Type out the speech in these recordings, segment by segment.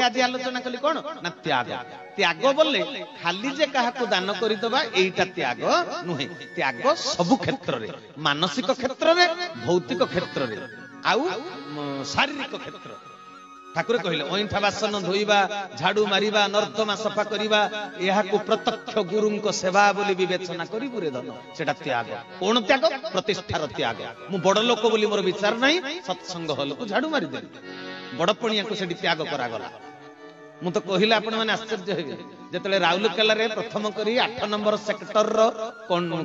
ଆଜି ଆଲୋଚନା କଲି କଣ ନା ତ୍ୟାଗ। ତ୍ୟାଗ ବୋଲେ ଖାଲି ଯେ କାହାକୁ ଦାନ କରିଦବା ଏଇଟା ତ୍ୟାଗ ନୁହେଁ। ତ୍ୟାଗ ସବୁ କ୍ଷେତ୍ରରେ, ମାନସିକ କ୍ଷେତ୍ରରେ, ଭୌତିକ କ୍ଷେତ୍ରରେ ଆଉ ଶାରୀରିକ କ୍ଷେତ୍ରରେ। ଠାକୁର କହିଲେ ଅଇଁଠା ବାସନ ଧୋଇବା, ଝାଡୁ ମାରିବା, ନର୍ଦ୍ଦମା ସଫା କରିବା, ଏହାକୁ ପ୍ରତ୍ୟକ୍ଷ ଗୁରୁଙ୍କ ସେବା ବୋଲି ବିବେଚନା କରିବୁ ରେ ଧନ, ସେଟା ତ୍ୟାଗ। କଣ ତ୍ୟାଗ? ପ୍ରତିଷ୍ଠାର ତ୍ୟାଗ। ମୁଁ ବଡ ଲୋକ ବୋଲି ମୋର ବିଚାର ନାହିଁ, ସତ୍ସଙ୍ଗ ହଲକୁ ଝାଡୁ ମାରିଦେଲି, ବଡ ପଣିଆକୁ ସେଠି ତ୍ୟାଗ କରାଗଲା। ମୁଁ ତ କହିଲେ ଆପଣମାନେ ଆଶ୍ଚର୍ଯ୍ୟ ହେବେ, ଯେତେବେଳେ ରାଉରକେଲାରେ ପ୍ରଥମ କରି 8 ନମ୍ବର ସେକ୍ଟରର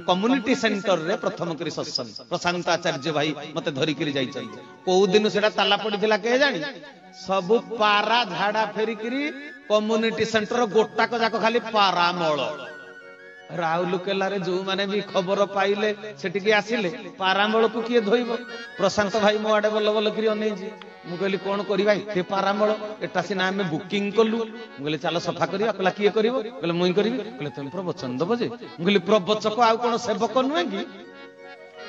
କମ୍ୟୁନିଟି ସେଣ୍ଟରରେ ପ୍ରଥମ କରି ସତ୍ସଙ୍ଗ, ପ୍ରଶାନ୍ତ ଆଚାର୍ଯ୍ୟ ଭାଇ ମତେ ଧରିକିରି ଯାଇଛନ୍ତି। କୋଉ ଦିନ ସେଟା ତାଲା ପଡିଥିଲା କେ ଜାଣି, ସବୁ ପାରା ଝାଡା ଫେରିକିରି କମ୍ୟୁନିଟି ସେଣ୍ଟର ଗୋଟାକ ଯାକ ଖାଲି ପାରାମଳ। ରାଉରକେଲାରେ ଯୋଉମାନେ ବି ଖବର ପାଇଲେ ସେଠିକି ଆସିଲେ, ପାରାମଳକୁ କିଏ ଧୋଇବ? ପ୍ରଶାନ୍ତ ଭାଇ ମୋ ଆଡେ ବଲ ବଲ କରି ଅନେଇଛି। ମୁଁ କହିଲି କଣ କରିବା, ଏତେ ପାରାମଳ, ଏଟା ସିନା ଆମେ ବୁକିଂ କଲୁ। ମୁଁ କହିଲି ଚାଲ ସଫା କରିବା। କହିଲା କିଏ କରିବ? କହିଲେ ମୁଇଁ କରିବି। କହିଲେ ତମେ ପ୍ରବଚନ ଦବ ଯେ? ମୁଁ କହିଲି ପ୍ରବଚକ ଆଉ କଣ ସେବକ ନୁହେଁ କି?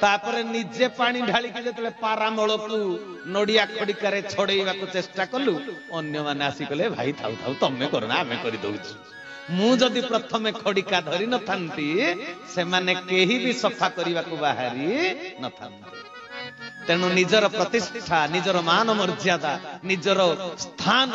ତାପରେ ନିଜେ ପାଣି ଢାଳିକି ଯେତେବେଳେ ପାରାମଳକୁ ନଡିଆ ଖଡିକାରେ ଛଡେଇବାକୁ ଚେଷ୍ଟା କଲୁ, ଅନ୍ୟମାନେ ଆସି କହିଲେ ଭାଇ ଥାଉ ଥାଉ, ତମେ କରନା, ଆମେ କରିଦଉଛୁ। ମୁଁ ଯଦି ପ୍ରଥମେ ଖଡିକା ଧରି ନଥାନ୍ତି, ସେମାନେ କେହି ବି ସଫା କରିବାକୁ ବାହାରି ନଥାନ୍ତେ। ତେଣୁ ନିଜର ପ୍ରତିଷ୍ଠା, ନିଜର ମାନ ମର୍ଯ୍ୟାଦା, ନିଜର ସ୍ଥାନ